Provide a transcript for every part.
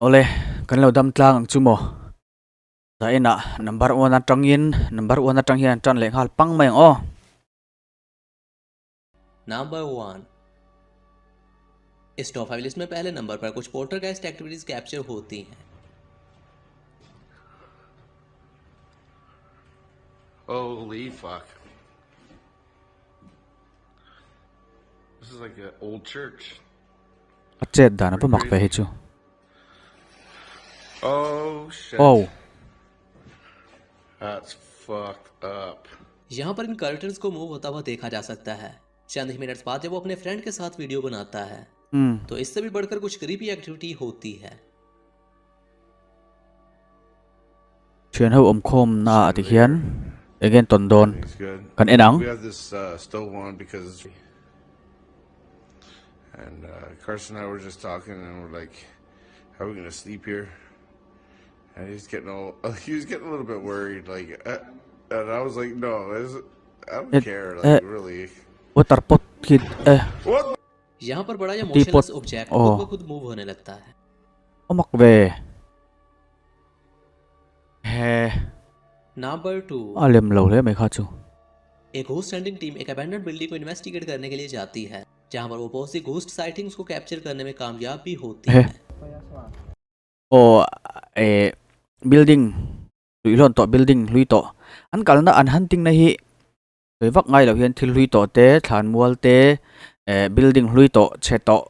Awle, kan lo dam tlang ang chu maw? Za enah number one atangin number one atang hian tan leh nghal pang mai ang aw. Number 1। इस top 5 list में पहले number पर कुछ poltergeist activities capture होती हैं। Holy fuck. This is like an old church. A chet dan a pa mak ve hi chu. Oh shit. Oh. That's fucked up. यहाँ पर इन कर्टन्स को मूव होता हुआ देखा जा सकता है। चंद ही मिनट्स बाद जब वो अपने फ्रेंड के साथ वीडियो बनाता है तो इससे भी बढ़कर कुछ क्रीपी एक्टिविटी होती है। Thian ho awm khawm na ah ti hian eng tawn dawn It's good. kan en ang. We have this stove on because and Carson and I were just talking and we're like, how are we gonna sleep here? And he's getting all he was getting a little bit worried, like, and I was like, no, it's, I don't It- care, like, really. Water pot khi eh What? यहाँ पर बड़ा या Teapot. Motionless object Oh. खुद ब खुद move होने लगता है। A mak ve. He number 2। A lem lo hle mai kha chu. एक ghost hunting team एक अबैंडन्ड बिल्डिंग को इन्वेस्टिगेट करने के लिए जाती है, जहां पर वो बहुत सी घोस्ट साइटिंग्स को कैप्चर करने में कामयाब भी होती है। है। Aw eh building hlui hlawn tawh building hlui tawh an kalna an hunting na hi sawi vak ngai loh hian thil hlui tawh te thlan mual te eh building hlui tawh chhe tawh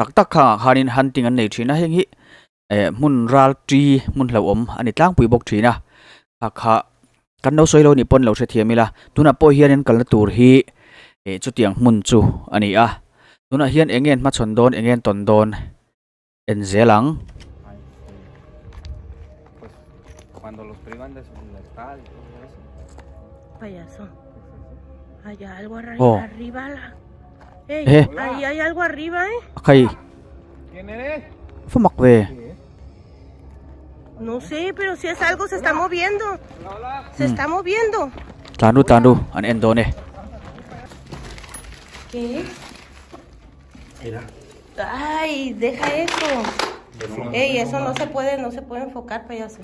tak tak khangah khanin hunting an nei thin a, heng hi eh hmun ral tri hmun hlauhawm a ni tlangpui bawk thin a, kha kha kan lo sawi lo nih pawn lo hrethiam ila tunah pawh hianin kalna tur hi eh chutiang hmun chu a ni a, tunah hian eng nge an hmachhawn dawn eng nge an tawn dawn en zel ang. Pues cuando los privan de su libertad y todo eso. Payaso. Hay algo arri- Oh. arriba. La... Ey, Eh. ahí hay algo arriba, ¿eh? A khai. ¿Quién eres? Fa mak ve. No sé, pero si es algo se está moviendo. Se está moviendo. Tlan ru tlan ru an en dawn e. ¿Qué es? Ay, deja eso. Ey, eso no se puede, no se puede enfocar, payaso.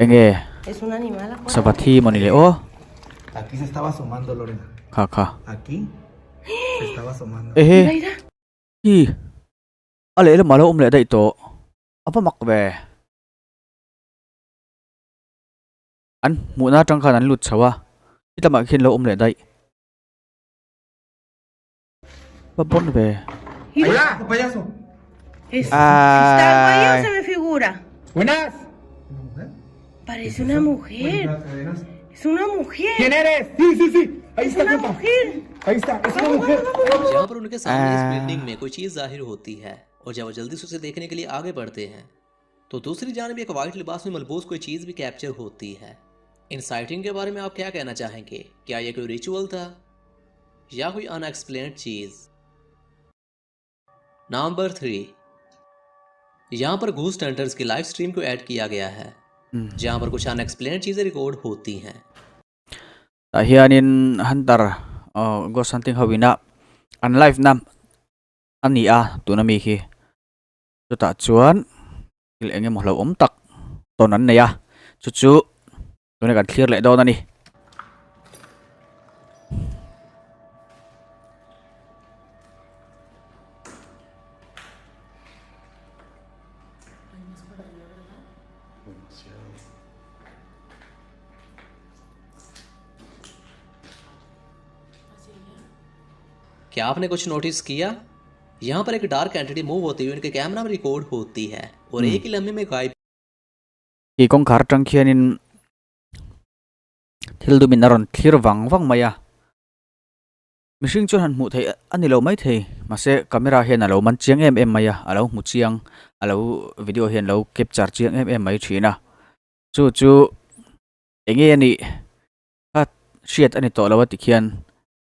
Eng nge? Es un animal afuera. Sabathi mawni le aw. Aquí se estaba asomando, Lorena. Kha kha. Aquí se estaba asomando. Ehe. Mira, mira. Hi. A lehlam a lo awm leh daih tawh. A va mak ve. An hmuhna atang khan an lut chho a. Helamah khian lo awm leh daih. Va pawn ve. Hola, payaso. ¿Está algo ahí o Ai. se me figura? Buenas. Parece una mujer. Es una mujer. ¿Quién eres? Sí, sí, sí. Ahí Es está, una compa. mujer. Ahí está, es una mujer. जहाँ पर उनके सामने इस Ah. Building में कोई चीज जाहिर होती है और जब वो जल्दी से उसे देखने के लिए आगे बढ़ते हैं तो दूसरी जानिब एक वाइट लिबास में मलबूस कोई चीज भी कैप्चर होती है। इन साइटिंग के बारे में आप क्या कहना चाहेंगे? क्या ये कोई रिचुअल था या कोई अनएक्सप्लेन्ड चीज? नंबर 3। यहाँ पर घोस्ट हंटर्स की लाइव स्ट्रीम को ऐड किया गया है, जहाँ पर कुछ अनएक्सप्लेन्ड चीजें रिकॉर्ड होती हैं। Tah hianin hunter aw ghost hunting ho ina an live na a ni a tuna mi khi chutah chuan thil eng emaw hlauhawm tak tawn an nei a chu chu tuna kan thlir leh dawn a ni. क्या आपने कुछ नोटिस किया? यहाँ पर एक dark entity move होती हुई उनके कैमरा में रिकॉर्ड होती है और एक ही लम्हे में गायब Khi kawngkhar atang khianin thil dumin a rawn thlir vang vang mai a, mihring chuan han hmuh theih a ni lo maithei mahse camera hian a lo man chiang em em mai a, a lo hmu chiang a lo video hian lo capture chiang em em mai thin a, chu chu eng nge a nih kha hriat a ni tawh lo a tikhian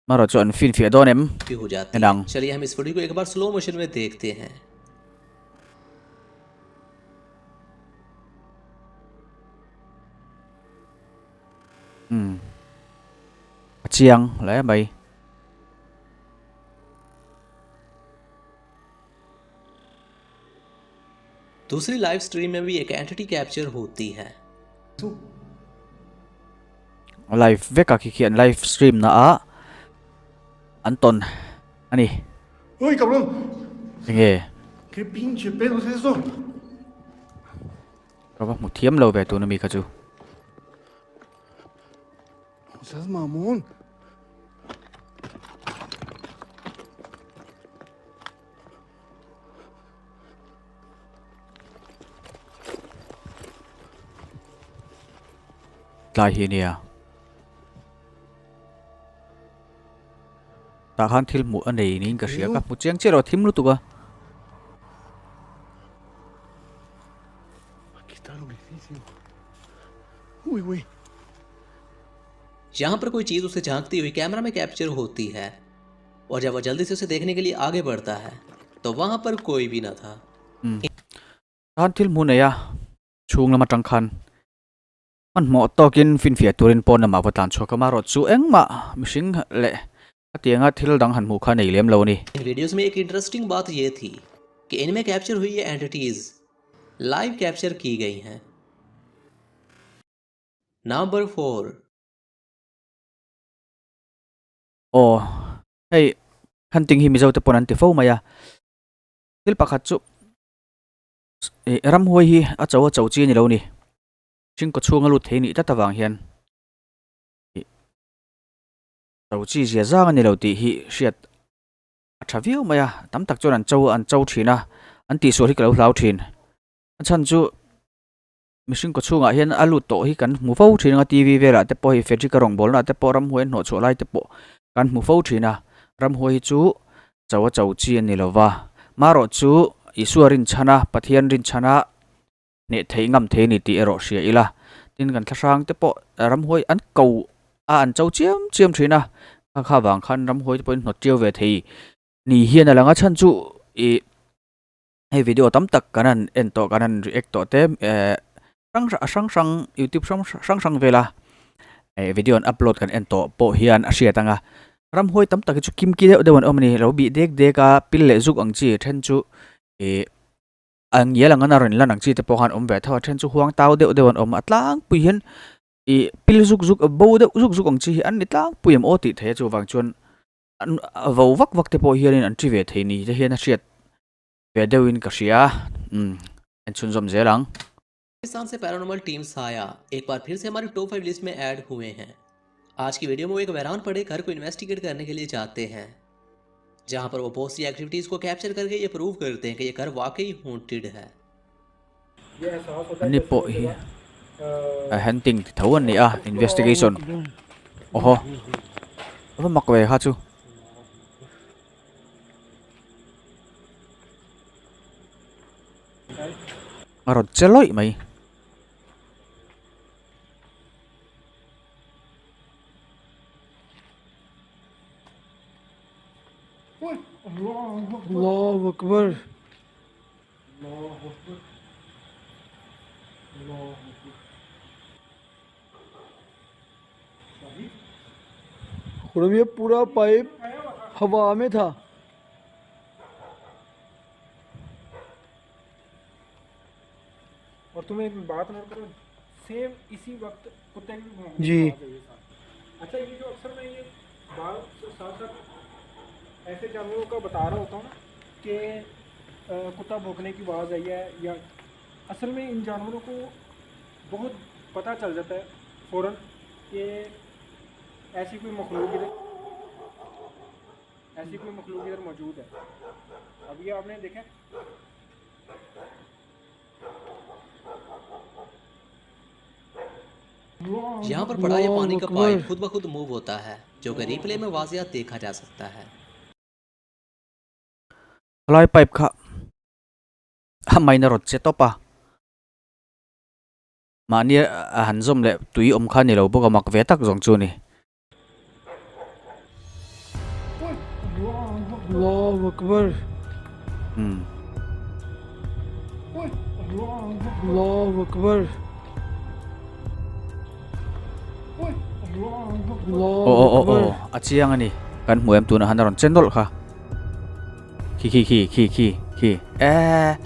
marawh chu an finfiah dawn em भी हो जाती en है। ang. चलिए हम इस वीडियो को एक बार slow motion में देखते हैं। Umm a chiang hle mai. दूसरी लाइव स्ट्रीम में भी एक एंटिटी कैप्चर होती है। Live vek a khi khi an live stream na a an tawn a ni. Uy, cabrón. Enge? ¿Qué pinche pedo es eso? Ka va hmu thiam lo ve tun ami kha chu. No seas mamón. Tlai hi nia. Tah khan thil hmuh a nei niin ka hria ka hmu chiang chiah lo a thim lutuk a. यहां पर कोई चीज उसे झांकती हुई कैमरा में कैप्चर होती है और जब वह जल्दी से उसे देखने के लिए आगे बढ़ता है तो वहां पर कोई भी ना था। Khan thil hmuh nei a chhung lam atang khan hmanhmawh tawkin finfiah turin pawn lamah va tlan chhuak a marawh chu engmah mihring leh hetianga thil dang han hmuh kha nei lem lo a ni. In videos में एक interesting बात ये थी कि इनमें capture हुई ये entities live capture की गई हैं। Number 4. Aw hei hunting hi Mizo te pawn an ti fo mai a, thil pakhat chu ih ramhuai hi a cho a cho chi a ni lo ni, hring kaw chhunga lut thei nih tlat avang hian ih cho chi zia zang a ni lo tih hi hriat a tha viau mai a, tam tak chuan an cho an cho thin a, an tihsual hi ka lo hlau thin, a chhan chu. Mihring kaw chhungah hian a lut tawh hi kan hmu fo thin anga TV velah te pawh hei Frederick-a rawngbawlna te pawh ramhuai an hnawh chhuah lai te pawh kan hmu fo thin a, ramhuai hi chu cho a cho chi a ni lo va, marawh chu Isua rinchhana Pathian rinchhana hneh theih ngam thei a ni tih erawh hria ila, tin kan thlahrang te pawh ramhuai an ko a an cho chiam chiam thin a, kha kha vang khan ramhuai te pawhin hnawt ṭiau ve thei ni hian a lang a chhan chu ih. Hei video tam tak kan han en tawh kan han react tawh te eh hrang hrang hrang youtube hrang hrang hrang vela eh video an upload kan en tawh pawh hian a hriat ang a ramhuai tam tak hi chu kim ki deuh deuh an awm a ni lo bih dek dek a pil leh zuk ang chi then chu ih a ngial ang a rawn lan ang chi te pawh khan awm ve tho a then chu huang tau deuh deuh an awm a tlangpui hian ih pil zuk zuk bo deuh zuk zuk ang chi hi an ni tlangpui em aw tih theih a chuvang chuan an a vo vak vak te pawh hianin an thi ve thei ni te hian a hriat ve deuhin ka hria umm en chhunzawm zel ang. Pakistan से paranormal team साया एक बार फिर से हमारी टॉप 5 लिस्ट में ऐड हुए हैं। आज की वीडियो में वो एक वैरान पड़े घर को इन्वेस्टिगेट करने के लिए जाते हैं, जहां पर वो बहुत सी एक्टिविटीज को कैप्चर करके ये प्रूव करते हैं कि ये घर वाकई हॉन्टेड है। Ani pawh hi a hunting ti tho an ni a investigation awhaw a va mak ve kha chu. A rawn che lawih mai. Allahu Akbar. Khurram ये पूरा पाइप हवा में था। और तुम्हें एक बात नोट करो, सेम इसी वक्त कुत्ते की भी भौंकने जी। की आवाज़ आई है साथ। अच्छा, ये जो अक्सर मैं ये बात साथ साथ ऐसे जानवरों का बता रहा होता हूँ ना कि कुत्ता भौंकने की आवाज़ आई है, या असल में इन जानवरों को बहुत पता चल जाता है फ़ौरन कि ऐसी कोई मखलूक इधर, ऐसी कोई मखलूक इधर मौजूद है। अब ये आपने देखा यहाँ पर पड़ा ये पानी का पाइप खुद ब खुद मूव होता है, जो कि रिप्ले में वाजिया देखा जा सकता है। Khalai pipe kha a main a rawn che tawp a, mahni a han zawm leh tui awm kha a ni lo bawk a mak ve tak zawng chu a ni. Allahu Akbar. Umm. Allahu Akbar. Aw aw aw aw a chiang a ni kan hmu em tunah han a rawn che nawlh kha khi khi khi khi khi khi eee.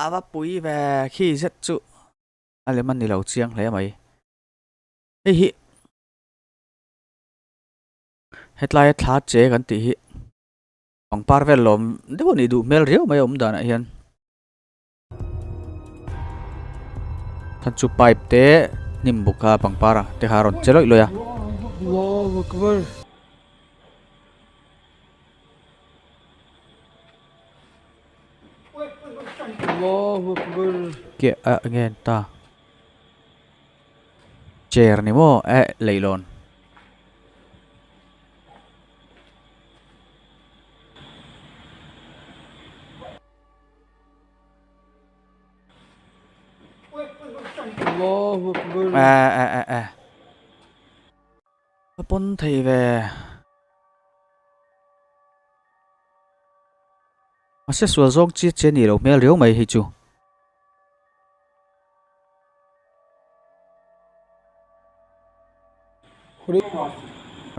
A va pui ve khi zet chu a lem a ni lo chiang hle mai. Hei hi hetlai a thla che kan tih hi pangpar vel lawm deuh a nih duh hmel riau mai a awm danah hian. Khan chu pipe te hnim buk a pangpar ang te kha a rawn che lawih lawih a. Ke a nge an ta chair ni maw eh leihlawn. Eh eh eh eh a pawn thei ve mahse sual zawng chi che ni lo hmel riau mai hei chu.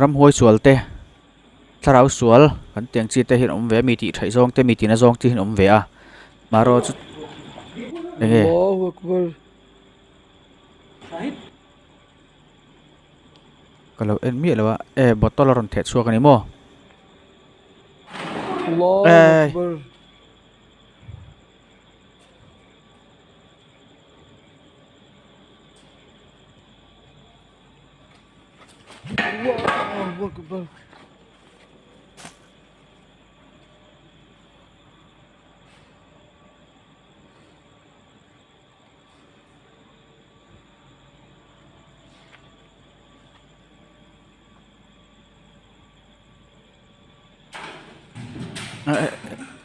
Ramhuai sual te thlarau sual kan tih ang chi te hi an awm ve a mi tih theih zawng te mi tihna zawng te hi an awm ve a marawh chu enge ka lo en miah lo a e bottle a rawn theh chhuak a ni maw eh.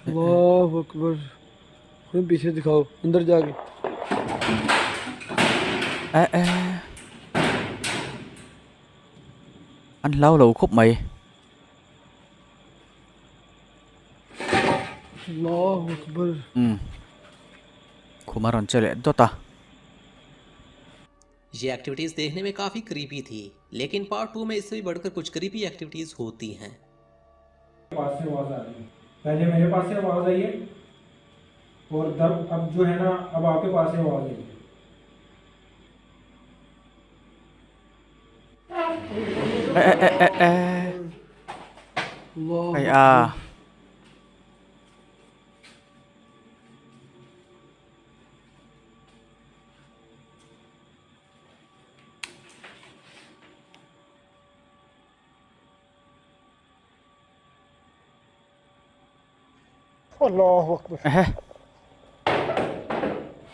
अल्लाहु अकबर पीछे दिखाओ अंदर जाके An hlau lo khawp mai. Allahu Akbar. Umm. Khum a rawn che leh dawt a. ये एक्टिविटीज देखने में काफी क्रीपी थी लेकिन पार्ट टू में इससे भी बढ़कर कुछ क्रीपी एक्टिविटीज होती हैं पास से आवाज़ आ रही है पहले मेरे पास से आवाज़ आई है और तब अब जो है ना अब आपके पास से आवाज़ आई है Eh eh eh eh. Ai a. Allahu Akbar. Ehe.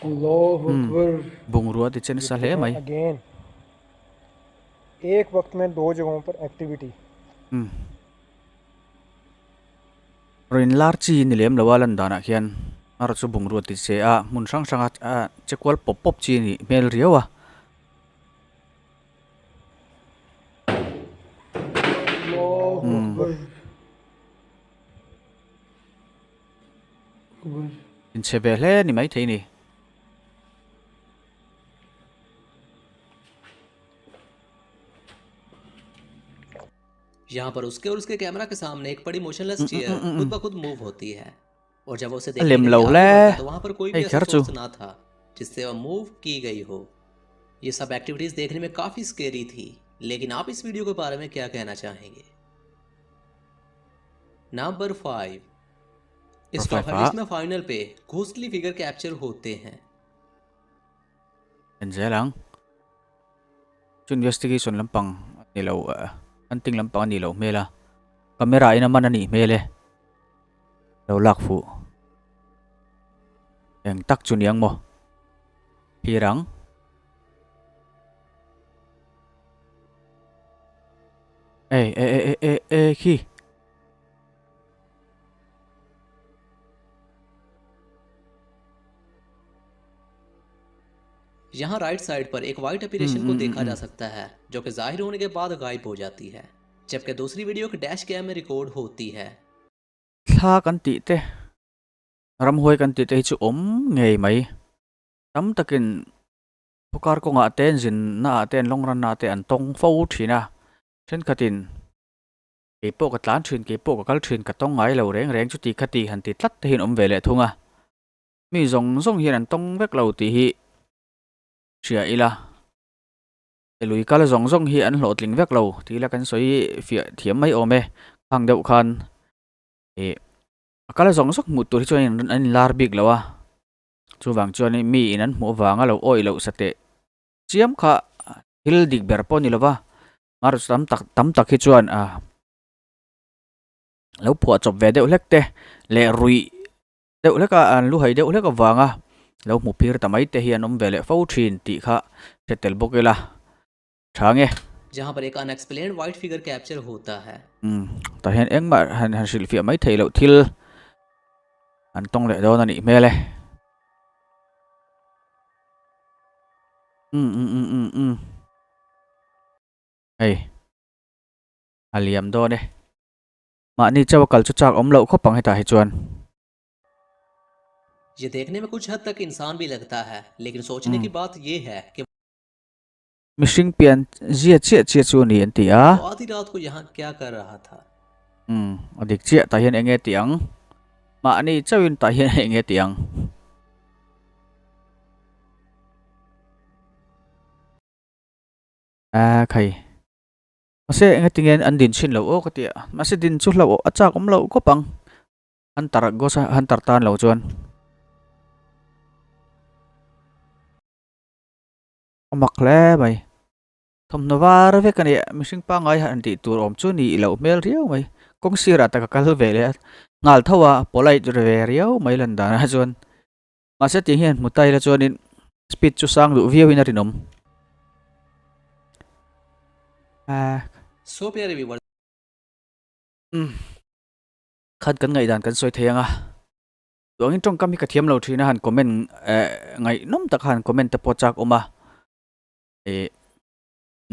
Allahu Akbar. Bungrua ti che nasa hle mai. Again एक वक्त में दो जगहों पर activity. Umm. Rawn lar chi ni lem lo a lan danah khian a rawh chu bungrua ti che a hmun hrang hranga a che kual pawp pawp chi a nih hmel riau a. Inchhe ve hle ni maithei ni. यहाँ पर उसके और उसके camera के सामने एक पड़ी motionless chair खुद ब खुद मूव होती है और जब वो उसे A देखने lem के lo लिए आगे hle बढ़ता तो वहाँ पर कोई भी hei ऐसा kher chu. Source ना था जिससे वह मूव की गई हो। ये सब एक्टिविटीज देखने में काफी स्केरी थी लेकिन आप इस वीडियो के बारे में क्या कहना चाहेंगे? नंबर 5। इस Number top five five list ah. में फाइनल पे ghostly figure capture होते हैं। En zel ang. Chu investigation lampang a ni lo hunting lampang a nih loh hmel a camera in a man a nih hmel e lo lak fuh eng tak chu ni ang maw thlir ang. Ei e e e e e khi. यहाँ right side पर एक white अपीरेशन को देखा जा सकता है जो कि जाहिर होने के बाद गायब हो जाती है जबकि दूसरी वीडियो के डैश कैम में रिकॉर्ड होती है। Thla kan tih te ramhuai kan tih te hi chu awm ngei mai tam takin khawkar kawngah te an zinna ah te an long run ah te an tawng fo thin a thenkhatin keipawh ka tlan thin keipawh ka kal thin ka tawng ngai lo reng reng chuti khati han ti tlat te hi an awm ve leh thung a. Mi zawng zawng hian an tawng vek lo tih hi hria ila. Lui kal zawng zawng hi an hlawhtling vek lo tih ila kan sawi fiah thiam mai awm e. Khang deuh khan ih a kal zawng zawng hmuh tur hi chuan an inlar bik lo a. Chuvang chuan mi in an hmuh avanga lo awih loh sateh chiam kha thil dik ber pawh a ni lo va. Mar tam tak tam tak hi chuan ah lo phuah chawp ve deuh hlek te leh ruih deuh hlek a an lu hai deuh hlek avanga lo hmu phir ta mai te hi an awm ve leh fo thin tih kha hre tel bawk ila tha nge. जहां पर एक unexplained white figure capture होता है। Umm tah hian engmah han han hrilh fiah mai theih loh thil an tawng leh dawn a nih hmel e. Umm umm umm umm umm hei a liam dawn e. Mahni chauh a kal chu chak awm loh khawp ang hetah hi chuan. ये देखने में कुछ हद तक इंसान भी लगता है लेकिन सोचने की बात ये है कि Mihring pian zia chiah chiah chu a ni an ti a. वो आधी रात को यहाँ क्या कर रहा था? Umm a dik chiah tah hian eng nge tih ang? Mahni chauhin tah hian eng nge tih ang? Aa khai. Mahse eng nge tinge an din chhin loh aw ka ti a. Mahse din chu hlauh a chak awm loh khawp ang. Hunter ghost hunter tan lo chuan. A mak hle mai. Thawmhnaw var vek a ni a, mihring pangngai han tih tur awm chu ni loh hmel riau mai. Kawng sirah tak a kal ve leh a, nghal tho a, polite ve riau mai lan danah chuan. Mahse tih hian hmu ta ila chuanin speed chu sang duh viauin a rinawm. Ahh. Umm. Khan kan ngaihdan kan sawi thei ang a. Tuangin tawngkam hi ka thiam lo thin a han comment eh ngaihnawm tak a han comment te pawh chak awm a eh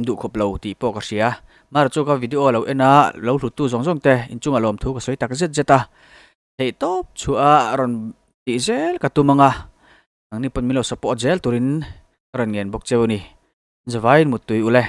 duh khawp lo tih pawh ka hria mahra chu ka video lo en a lo hlut tu zawng zawng te inchungah lawmthu ka sawi tak zet zet a theih tawp chhuah a rawn tih zel ka tum ang a nangni pawn min lo support zel turin ka rawn ngen bawk cheu a ni zavaiin muttui ule.